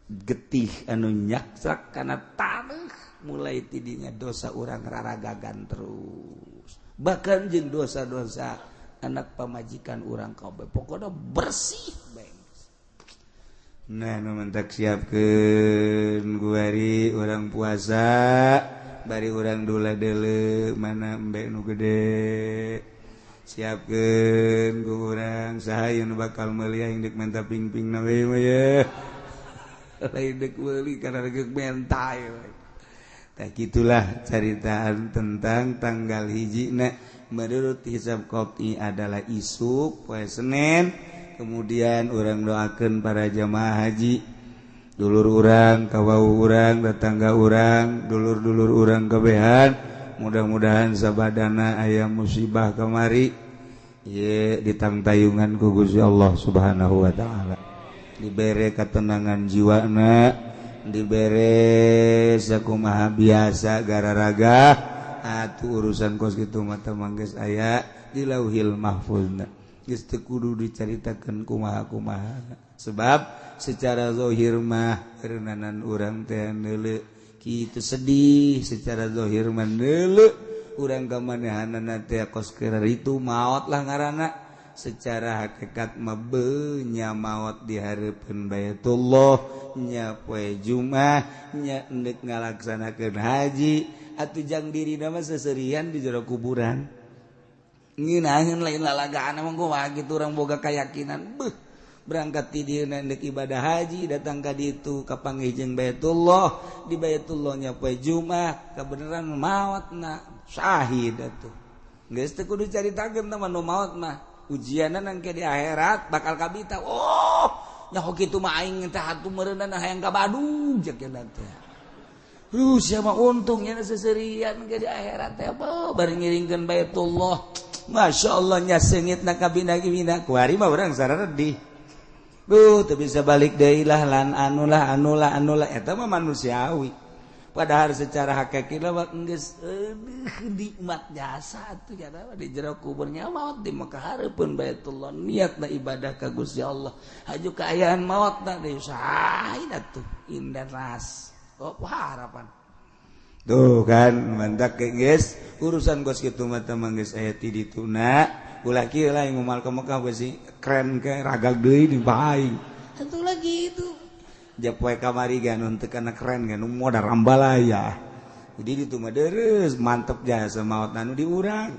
getih anu nyaksak kana taneuh, mulai tidinya dosa urang raragagan terus, bahkan jeung dosa-dosa anak pamajikan urang kabeh pokoknya bersih bae. Nah, nu mentak siapkeun guari urang puasa bari urang dula deuleu mana embe nu gede, siapkeun ku urang saha nu bakal meuli aing deuk menta ping-ping na we mah ye, lain deuk meuli karena deuk menta we. Tah gitulah caritaan tentang tanggal hiji na menurut hisab qot'i adalah isuk poe Senin. Kemudian urang doakeun para jamaah haji, dulur urang, kawau urang, tetangga urang, dulur-dulur urang kabehan, mudah-mudahan sabadana aya musibah kamari ye ditangtayungan ku Gusti Allah Subhanahu wa taala, dibere ketenangan jiwana, dibere sakumaha biasa gararaga atuh urusan kos kitu mah teh geus aya di Lauhil Mahfuzna, geus teu kudu dicaritakeun kumaha-kumaha sebab secara zahir mah reunanan urang teh neuleu kitu sedih, secara zahir mah neuleu urang ka manehanana teh kos itu maot lah ngaranna, secara hakikat mah beunya maot di hareupeun Baitullah nya poe Jumat nya endek ngalaksanakeun haji atuh jang dirina mah seserian di jero kuburan ngeunaheun lain lalagaan emang kumaha kitu urang boga keyakinan beuh berangkat ti dieu endek ibadah haji datang ka ditu kapanggih jeung Baitullah di Baitullah nya poe Jumat kabeneran maotna syahid atuh geus teu kudu caritakeun teh nu maot mah ujianan engke di akhirat bakal kabita. Oh nyaho kitu mah aing teh atuh meureunana hayang ka Badung jeung teh. Ruh sia mah untung nya seserian ke di akhirat teh bari ngiringkeun Baitullah. Masya Allah nya seungitna kabina-bina kuari mah urang sararedih. Duh teu bisa balik deui lah lan anulah anulah anulah eta mah manusiawi. Padahal secara hakiki mah geus nikmat jasa atuh nya di jero kuburnya maot di Mekah hareupeun Baitullah niatna ibadah ka Gusti Allah haju kaayaan maotna deui syahid atuh indah ras. Oh harapan. Tuh kan mantak geus urusan kos kitu mah teh geus aya ti dituna ulah kieu lah ngumal ka Mekah beusi keren ke ragag deui di aing. Atuh lagi itu japoe kamari gan teu kana keren gan modar ambalaya. Jadi ditu mah deres mantep jasa maot anu di urang.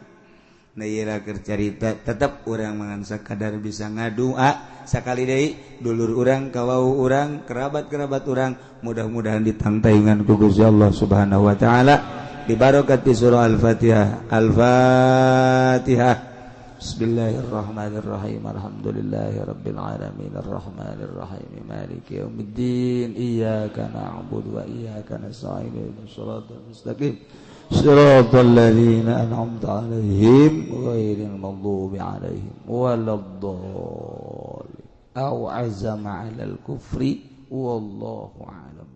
Nah ieu keur carita tetep urang mangan sakadar bisa ngadua sakali deui dulur urang kawau urang kerabat-kerabat urang mudah-mudahan ditangtayungan ku Gusti Allah Subhanahu wa taala bi barakati surah Al-Fatihah. Al-Fatihah. Bismillahirrahmanirrahim. Alhamdulillahirabbil alamin arrahmanirrahim maliki yaumiddin iyyaka na'budu wa iyyaka nasta'in ihdinas siratal mustaqim siratal ladzina an'amta 'alaihim ghairil maghdubi 'alaihim waladdallin. Aw azama 'alal kufri wallahu a'lam.